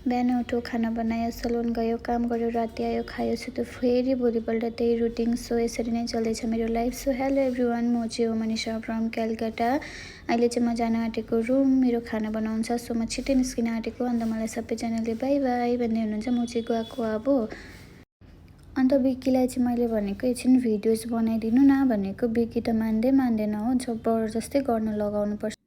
बिहान उठ्यो, खाना बनायो, सलुन गयो, काम गर्यो, राति आयो, खायो, सुत्यो, फेरि भोलिपल्ट त्यही रुटिन। सो यसरी नै चल्दैछ मेरो लाइफ। सो हेलो एभ्रिवान, म चाहिँ हो मनिषा फ्रम कलकत्ता। अहिले चाहिँ म जान आँटेको रुम, मेरो खाना बनाउनु छ। सो म छिट्टै निस्किन आँटेको, अन्त मलाई सबैजनाले बाई बाई भन्दै हुनुहुन्छ। म चाहिँ गएको अब। अन्त बिक्कीलाई चाहिँ मैले भनेको एकछिन भिडियोज बनाइदिनु न भनेको, बिक्की त मान्दैन हो, जबरजस्ती गर्न लगाउनुपर्छ।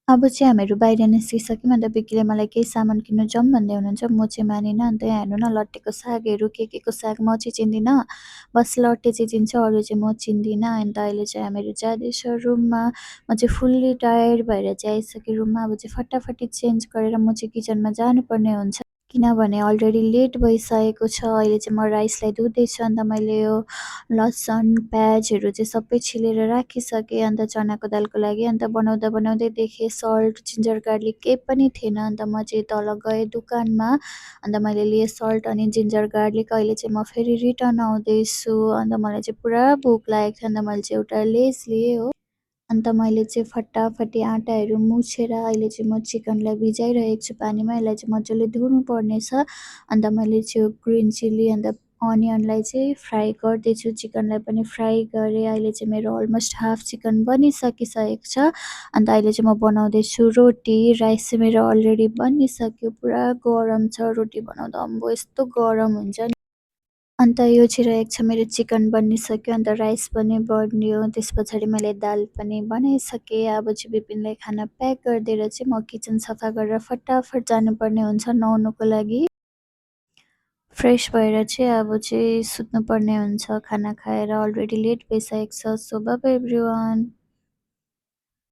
अब चाहिँ हामीहरू बाहिर निस्किसक्यौँ। अन्त बिक्कीले मलाई केही सामान किन्नु जाऊँ भन्दै हुनुहुन्छ। म चाहिँ मानिनँ। अन्त यहाँ हेर्नु न, लट्टेको सागहरू के को साग म चाहिँ चिन्दिनँ। बस लट्टे चाहिँ चिन्छ, अरू चाहिँ म चिन्दिनँ। अन्त अहिले चाहिँ हामीहरू जाँदैछ रुममा। म चाहिँ फुल्ली टायर्ड भएर चाहिँ आइसकेँ रुममा। अब चाहिँ फटाफटी चेन्ज गरेर म चाहिँ किचनमा जानुपर्ने हुन्छ, किनभने अलरेडी लेट भइसकेको छ। अहिले चाहिँ म राइसलाई धुँदैछु। अन्त मैले यो लसुन प्याजहरू चाहिँ सबै छिलेर राखिसकेँ, अन्त चनाको दालको लागि। अन्त बनाउँदा बनाउँदै देखेँ सल्ट, जिन्जर गार्लिक केही पनि थिएन। अन्त म चाहिँ तल गएँ दोकानमा, अन्त मैले लिएँ सल्ट अनि जिन्जर गार्लिक। अहिले चाहिँ म फेरि रिटर्न आउँदैछु। अन्त मलाई चाहिँ पुरा भोक लागेको थियो। अन्त मैले चाहिँ एउटा लेस लिएँ हो। अन्त मैले चाहिँ फटाफटी आँटाहरू मुछेर अहिले चाहिँ म चिकनलाई भिजाइरहेको छु पानीमा। यसलाई चाहिँ मजाले धुनुपर्नेछ। अन्त मैले चाहिँ ग्रिन चिल्ली अन्त अनियनलाई चाहिँ फ्राई गर्दैछु, चिकनलाई पनि फ्राई गरेँ। अहिले चाहिँ मेरो अलमोस्ट हाफ चिकन बनिसकिसकेको छ। अन्त अहिले चाहिँ म बनाउँदैछु रोटी। राइस चाहिँ मेरो अलरेडी बनिसक्यो। पुरा गरम छ, रोटी बनाउँदा अम्बो यस्तो गरम हुन्छ नि। अन्त यो छिराएको छ, मेरो चिकन बनिसक्यो, अन्त राइस पनि बन्यो। त्यस पछाडि मैले दाल पनि बनाइसकेँ। अब चाहिँ विपिनलाई खाना प्याक गरिदिएर चाहिँ म किचन सफा गरेर फटाफट जानुपर्ने हुन्छ नुहाउनुको लागि। फ्रेस भएर चाहिँ अब चाहिँ सुत्नुपर्ने हुन्छ खाना खाएर। अलरेडी लेट भइसकेको छ। So bye bye everyone.